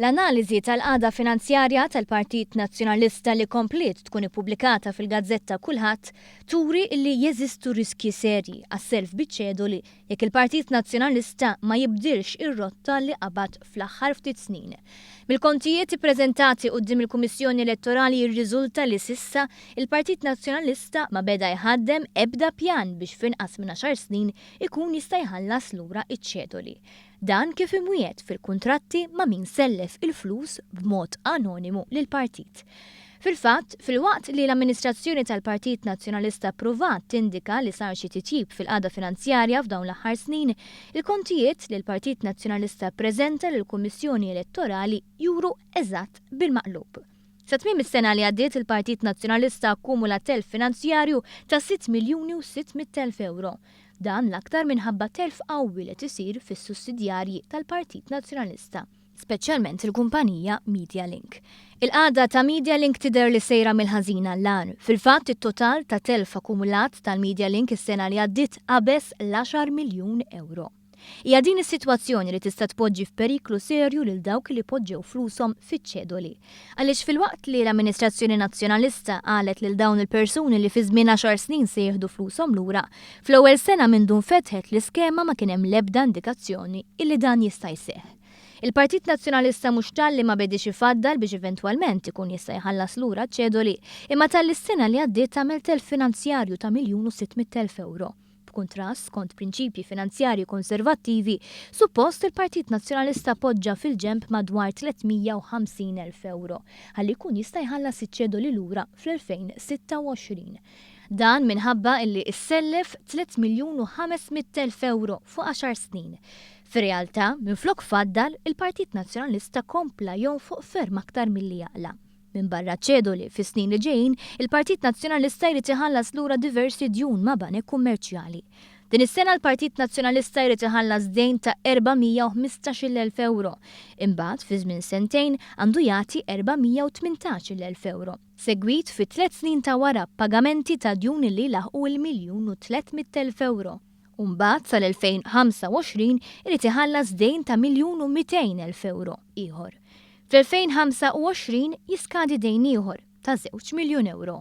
L-analiżi tal-qagħda finanzjarja tal-Partit Nazzjonalista li kompliet tkun ippubblikata fil-gazzetta Kullħadd turi li jeżistu riskji serji għas-self biċ-ċedoli jekk il-Partit Nazzjonalista ma jibdilx ir-rotta li qabad fl-aħħar ftit snin. Mill-kontijiet ippreżentati quddiem il-Kummissjoni Elettorali jirriżulta li s'issa il-Partit Nazzjonalista ma beda jħaddem ebda pjan biex f'inqas minn għaxar snin ikun jista' jħallas lura ċ-ċedoli. Dan kif imwiegħed fil-kuntratti ma' min sellef il-flus b'mod anonimu lill-partit. Fil-fatt, filwaqt li l-amministrazzjoni tal-Partit Nazzjonalista ppruvat tindika li sar xi titjib fil-qagħda finanzjarja f'dawn l-aħħar snin, il-kontijiet li l-Partit Nazzjonalista ppreżenta lill-Kummissjoni Elettorali juru eżatt bil-maqlub. Sa tmiem is-sena li għaddiet il-Partit Nazzjonalista akkumula telf finanzjarju ta' sitt miljuni u 600,000 ewro. Dan l-aktar minħabba telf qawwi li qed isir fis-sussidjarji tal-Partit Nazzjonalista, speċjalment il-kumpanija Medialink. Il-qagħda ta' Medialink tidher li sejra mill-ħażin għall-agħar. Fil-fatt, it-total ta' telf akkumulat tal-Medialink is-sena li għaddiet qabeż l-għaxar miljun ewro. Hija din is-sitwazzjoni li tista' tpoġġi f'periklu serju lil dawk li poġġew flushom fiċ-ċedoli. Għaliex filwaqt li l-amministrazzjoni Nazzjonalista qalet lil dawn il-persuni li fi żmien għaxar snin se jieħdu flushom lura, fl-ewwel sena mindu nfetħet l-iskema ma kien hemm l-ebda indikazzjoni illi dan jista' jseħħ. Il-Partit Nazzjonalista mhux talli ma bediex ifaddal biex eventwalment ikun jista' jħallas lura ċ-ċedoli, imma talli s-sena li għaddiet għamel telf finanzjarju ta' miljun u 600,000 ewro. B'kuntrast, skont prinċipji finanzjarji konservattivi, suppost il-Partit Nazzjonalista poġġa fil-ġenb madwar 350,000 ewro ħalli jkun jista' jħallas iċ-ċedoli lura fl-2026. Dan minħabba illi issellef 3,500,000 ewro fuq għaxar snin. Fir-realtà, minflok faddal, il-Partit Nazzjonalista kompla jonfoq ferm aktar milli jaqla'. Minbarra ċ-ċedoli, fis-snin li ġejjin, il-Partit Nazzjonalista jrid iħallas lura diversi djun ma' banek kummerċjali. Din is-sena l-Partit Nazzjonalista jrid iħallas dejn ta' 415-il elf ewro. Imbagħad, fi żmien sentejn, għandu jagħti 418-il elf ewro, segwit fi tlett snin ta' wara b'pagamenti ta' djun li jlaħħqu il-miljun u 300,000 ewro. U mbagħad sal-2025 irid iħallas dejn ta' miljun u 200,000 ewro ieħor. Fl-2025 jiskadi dejn ieħor ta' żewġ miljun ewro.